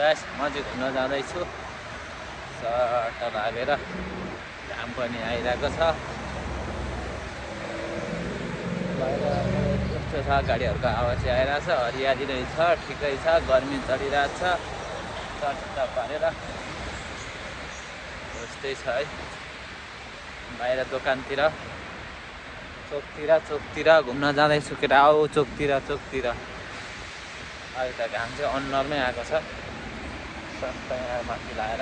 Guys म चाहिँ घुम्न जाँदैछु सर्ट लागेर घाम पनि आइरहेको छ बाहिर यस्तो छ गाडीहरूको आवाज आइरहेछ हरियाली नै छ ठिकै छ गर्मी चलिरहेछ सर्ट पारेर यस्तै छ है बाहिर दोकानतिर चोकतिर घुम्न जाँदैछु केटा आऊ चोकतिर अहिले त घाम चाहिँ अनुहारमै आएको छ सबै माथि लाएर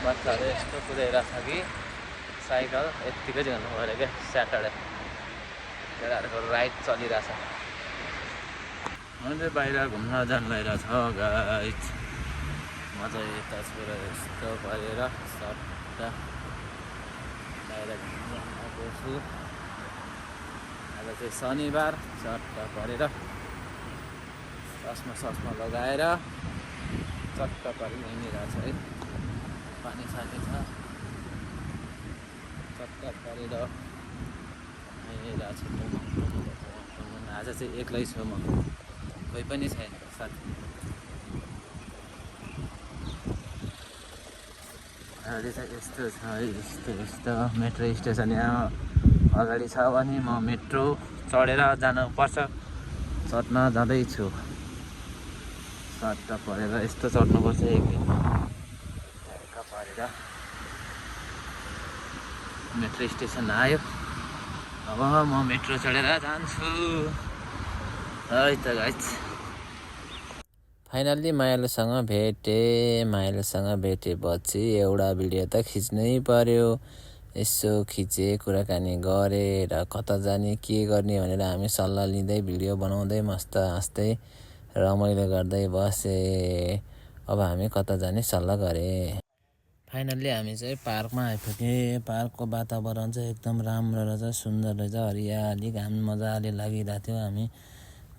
बच्चाहरू यस्तो कुदाइरहेको छ कि साइकल यत्तिकै चाहिँ हुनु पऱ्यो क्या स्याटरडे केटाहरूको राइड चलिरहेछ म चाहिँ बाहिर घुम्न जानु भइरहेछ गाइस म चाहिँ तस्बिर यस्तो गरेर सट्ट बाहिर घुम्न आएको छु आज चाहिँ शनिबार सट्ट परेर चस्मा लगाएर चट्ट परेर हिँडिरहेछ है पानी सानी छ चट्ट परेर हिँडिरहेछ आज चाहिँ एक्लै छु म कोही पनि छैन साथी अहिले चाहिँ यस्तो छ है यस्तो मेट्रो स्टेसन यहाँ अगाडि छ भने म मेट्रो चढेर जानुपर्छ चढ्न जाँदैछु सट्ट परेर यस्तो चढ्नुपर्छ एकदिन ढ्याक्क परेर मेट्रो स्टेसन आयो अब म मेट्रो चढेर जान्छु है त गाइस फाइनल्ली मायालुसँग भेटेपछि एउटा भिडियो त खिच्नै पर्यो यसो खिचे कुराकानी गरे र कता जाने के गर्ने भनेर हामी सल्लाह लिँदै भिडियो बनाउँदै मस्त हाँस्दै रमाइलो गर्दै बसे अब हामी कता जाने सल्लाह गरे फाइनल्ली हामी चाहिँ पार्कमा आइपुगे पार्कको वातावरण चाहिँ एकदम राम्रो रहेछ सुन्दर रहेछ हरियाली घाम मजाले लागिरहेको थियो हामी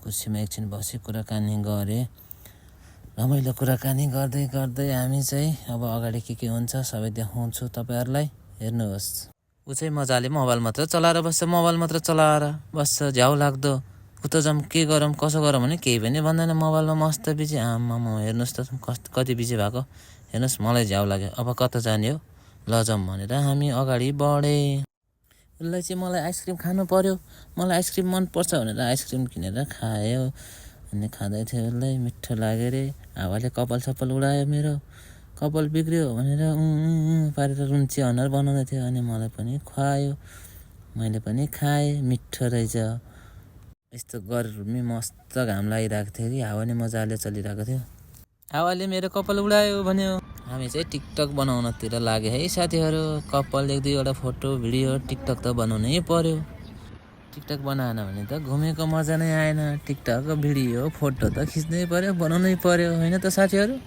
कुर्सीमा एकछिन बसी कुराकानी गरे रमाइलो कुराकानी गर्दै हामी चाहिँ अब अगाडि के हुन्छ सबै देखाउँछु तपाईहरुलाई हेर्नुहोस् उ चाहिँ मजाले मोबाइल मात्र चलाएर बस्छ झ्याउ लाग्दो उता जाम के गरम कसो गरम भने केही पनि भन्दैन मोबाइलमा मस्त बिजी आम्मामा हेर्नुहोस् त कति बिजी भएको हेर्नुहोस् मलाई झ्याउ लाग्यो अब कता जाने हो ल जाम भनेर हामी अगाडि बढे उसलाई चाहिँ मलाई आइसक्रिम खानु पर्यो मलाई आइसक्रिम मन पर्छ भनेर आइसक्रिम किनेर खायो अनि खाँदै थियो उसलाई मिठो लाग्यो रे हावाले कपाल सपाल उडायो मेरो कपाल बिग्रियो भनेर पारेर रुन्ची अनुहार बनाउँदै थियो अनि मलाई पनि खुवायो मैले पनि खाएँ मिठो रहेछ यस्तो गर्मी मस्त घाम लागिरहेको थियो कि हावा नि मजाले चलिरहेको थियो हावाले मेरो कपाल उडायो भन्यो हामी चाहिँ टिकटक बनाउनतिर लाग्यो है साथीहरू कपाल एक दुईवटा फोटो भिडियो टिकटक त बनाउनै पर्यो टिकटक बनाएन भने त घुमेको मजा नै आएन टिकटक भिडियो फोटो त खिच्नै पर्यो बनाउनै पर्यो होइन त साथीहरू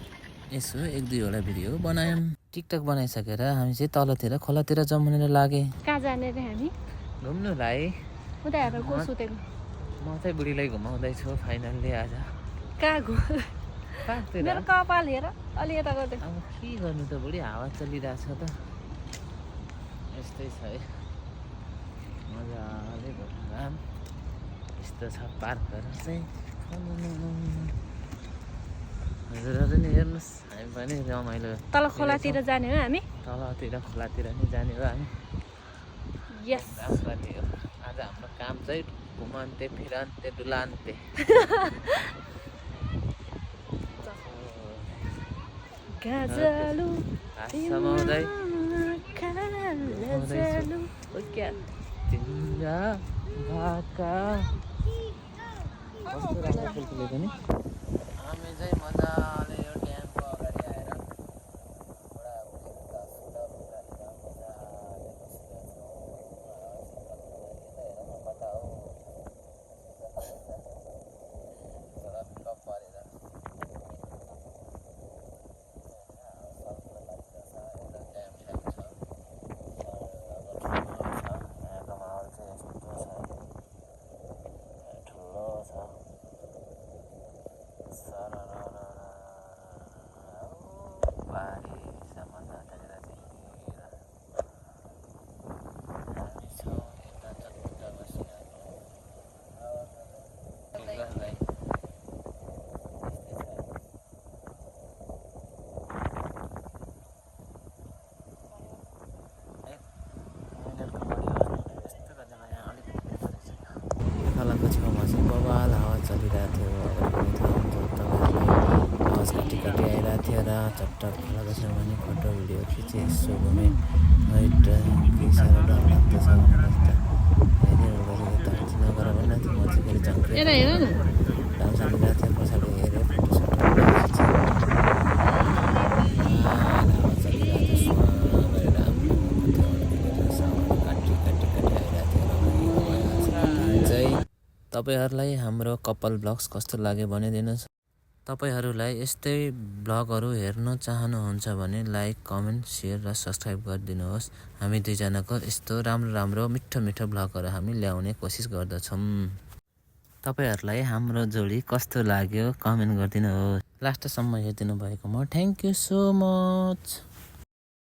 यसो एक दुईवटा भिडियो बनायौँ टिकटक बनाइसकेर हामी चाहिँ तलतिर खोलातिर जाउँ भनेर लागे कहाँ जाने रे हामी घुम्नुलाई उता हेरेर को सुतेको म चाहिँ बुढीलाई घुमाउँदैछु फाइनल्ली आज कहाँ मेरो कपाल हेर अलि यता गर्दै अब के गर्नु त बुढी हावा चलिरहेछ त यस्तै छ है मजाले घाम यस्तो छ पार्कहरू चाहिँ हजुरहरू नि हेर्नुहोस् हामी पनि रमाइलो तल खोलातिर जाने हो हामी तलतिर खोलातिर नि जाने हो हामी यस गर्ने हो आज हाम्रो काम चाहिँ घुमन्ते फिरन्ते डुलान्ते गाजलु समाउँदै क्या तिम्रा भाका कस्तो राम्रो फुलफुलेको नि हामी चाहिँ मजाले यो ड्यामको अगाडि आएर चट्ट खोलाको छेउमा नि फोटो भिडियो खिचेँ, यसो घुमेँ। हैट के साह्रो डर लाग्दो छ भनेर त हेरेँ गरेको त नगर भन्न थियो। म चाहिँ फेरि झङ्क्रे हेर हेर न डान्स हालिरहेको थिएँ, पछाडि हेरेँ फोटोसोटो खिचेँ। हावा चलिरहेको थियो सुहाँ गरेर आफ्नो कतिवटा सामान काटी आइरहेको थियो। रमाइलो भइरहेको छ दिन चाहिँ। तपाईँहरूलाई हाम्रो कपाल ब्लग्स कस्तो लाग्यो भनिदिनुहोस्। तपाईँहरूलाई यस्तै ब्लगहरू हेर्न चाहनुहुन्छ भने लाइक, कमेन्ट, सेयर र सब्सक्राइब गरिदिनुहोस्। हामी दुईजनाको यस्तो राम्रो मिठो ब्लगहरू हामी ल्याउने कोसिस गर्दछौँ। तपाईँहरूलाई हाम्रो जोडी कस्तो लाग्यो कमेन्ट गरिदिनुहोस्। लास्टसम्म हेरिदिनु भएकोमा थ्याङ्क यू सो मच।